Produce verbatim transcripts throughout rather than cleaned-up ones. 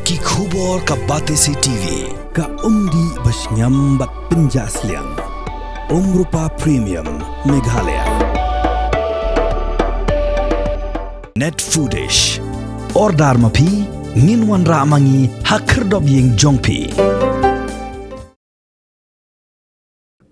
Ki khubor ka Batesi T V. Ka umdih ba shngiam bad pynjah sliang. Umrupa Premium Meghalaya. Net Foodish. Order ma phi, ngin wanrah ma ngi ha khyrdop ïing jong phi.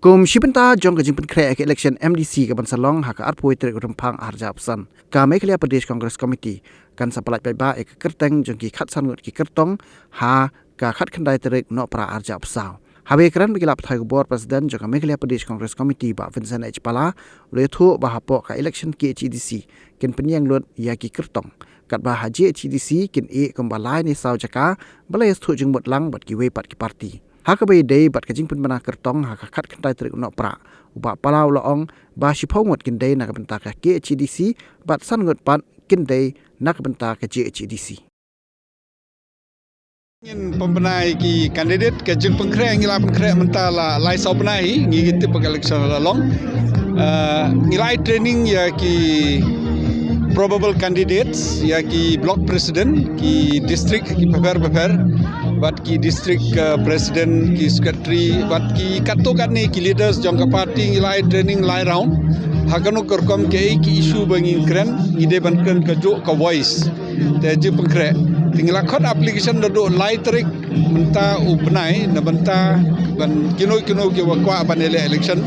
Kum shi bynta jong ka jingpynkhreh ïa ka election M D C ka ban sa long ha ka arphew tarik u Rymphang arhajar arphew san, ka Meghalaya Pradesh Congress Committee kan sa pyllait paidbah ïa ka kyrteng jong ki khatsan ngut ki kyrtong ha ka khatkhyndai tarik u Nohprah arhajar arphew saw. Haba ïakren bad ki lad pathai khubor, President jong ka Meghalaya Pradesh Congress Committee, Bah Vincent H Pala, u la ïathuh ba hapoh ka election K H A D C kin pynïeng lut ïa ki kyrtong, katba ha J H A D C kin ïeh kumba lai ne saw jaka ba la ïasngewthuh jingmut lang bad kiwei pat ki parti. Ha kaba ïadei bad ka jingpynbna kyrtong ha ka khatkhyndai tarik u Nohprah, u Bah Pala u la ong ba shiphew ngut kin dei na ka bynta ka K H A D C bad san ngut pat kin dei na ka bynta ka J H A D C. Ngin pynbna ïa ki candidate, ka jingpynkhreh ngi la pynkhreh mynta la lai saw bnai, ngi tip ba ka election la long. Ah, ngi la ai training ïa ki probable candidates, ïa ki block president, ki district, ki pepher pepher, bad ki district, ah, president, ki secretary, bad ki katto katne ki leaders jong ka party, ngi la ai training lai round. Ha kano ka rukom, kaei ki issue ba ngin kren, ngi dei ban kren kajuh ka voice. Te jingpynkhreh, te ngi la khot application naduh lai tarik mynta u bnai, na bynta ban kino kino kiba kwah ban ïaleh election.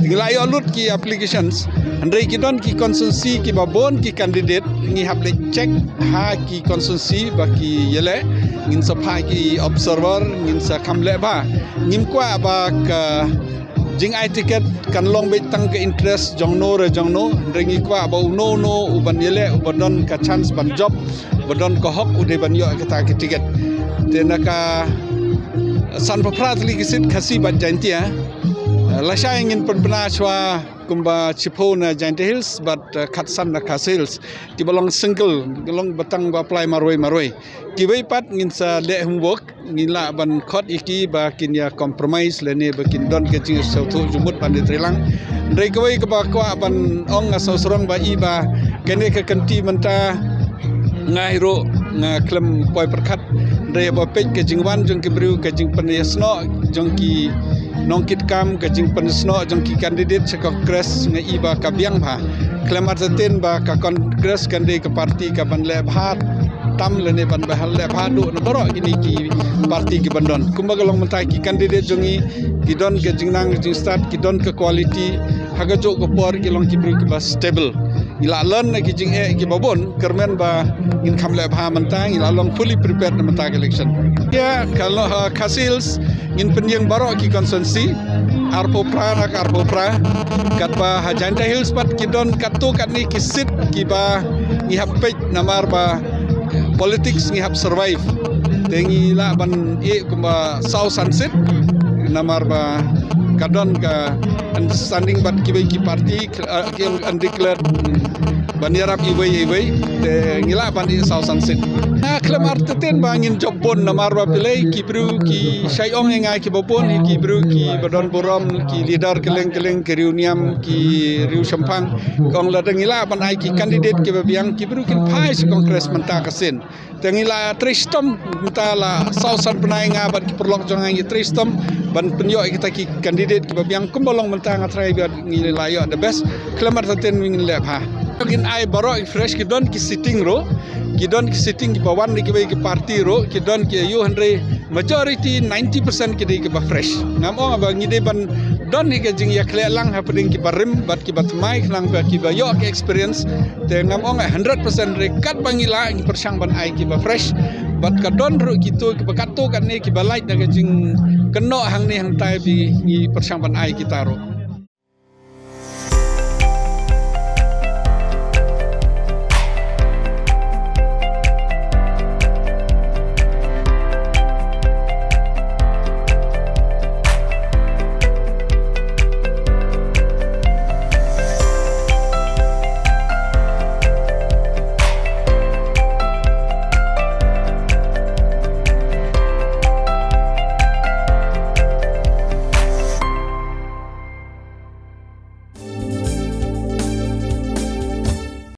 Te ngi la ïoh lut ki applications. Hynrei ki don ki constituency kiba bun ki candidate, ngi hap leit check ha ki constituency ba ki ïaleh. Ngin sa phah ki observer, ngin sa kham leh bha. Ngim kwah ba ka jingai ticket kan long beit tang ka interest jong no re jong no, hynrei ngi kwah ba uno uno uban ïaleh, uba don ka chance ban jop, ba don ka hok, u dei ban ïoh kata ka ticket. Te na ka sanphew phra tylli ki seat Khasi bad Jaintia, eh, lashai ngin pynbna shuwa kumba shiphew na Jaintia Hills bad, eh, khatsan na Khasi Hills. Kiba long single, long ba tang ba apply marwei marwei. Kiwei pat ngin sa leh homework, ngin lah ban khot ïa ki ba kin ïa compromise lane ba kin don ka jingsngewthuh jingmut ban ïatrei lang. Hynrei kawei kaba kwah ban ong, nga sngewsarong ba i ba kane ka kynti mynta nga hi ruh nga khlem poi pyrkhat. Hynrei ba peit ka jingwan jong ki briew, ka jingpynïasnoh jong ki nongkitkam, ka jingpynïasnoh jong ki candidate sha ka Congress, nga i ba ka biang bha. Khlem artatien ba ka Congress kan dei ka party kaban leh bha tam lane ban bha leh bha duh na baroh kine ki party kiban don. Kumba ka long mynta, ki candidate jong ngi ki don ka jingnang jingstad, ki don ka quality, ha kajuh ka por ki long ki briew kiba stable. Ngi la learn na ki jingeh kiba bun, kyrmen ba ngin kham leh bha mynta, ngi la long fully prepared na mynta ka election. Ïa ka lo-, ha Khasi Hills, ngin pynïeng baroh ki constituency, arphew phra na ka arphew phra. Katba ha Jaintia Hills pat ki don katto katne ki seat kiba ngi hap peit namar ba politics ngi hap survive. Te ngi lah ban ïeh kumba saw san seat namar ba ka don ka understanding bad kiwei ki party, eh, ki undeclared, ban ïarap iwei iwei, te ngi lah ban ïeh saw san seat. Nga khlem artatien ba ngin jop bun namar ba phi lei ki briew ki shait ong ïa nga kiba bun, ki briew kiba don burom, ki leader kylleng kylleng, ki riewniam, ki riewshemphang, ki ong lada ngi lah ban ai ki candidate kiba biang, ki briew kin phai sha Congress mynta ka sien. Te ngi la trei shitom, mynta la saw san bnai nga bad ki paralok jong nga ngi trei shitom ban pynïoh ïa kita ki candidate kiba biang. Kumba long mynta nga tharai ba ngi la ïoh the best. Khlem artatien ngin leh bha. Ngin ai baroh fresh, ki don ki sitting ruh, ki don ki sitting kiba wan na kiwei ki party ruh, ki don ki ïa u, hynrei majority, ninety percent ki dei kiba fresh. Ngam ong ba ngi dei ban don hi ka jingïakhleh lang hapdeng kiba rim bad kiba thymmai khnang ba kiba ïoh ka experience. Te ngam ong hundred percent, hynrei katba ngi lah ngi pyrshang ban ai kiba fresh. Bad ka don ruh kito kiba katto katne kiba lait na ka jingkynnoh hangne hangtai, ba ngi pyrshang ban ai kita ruh.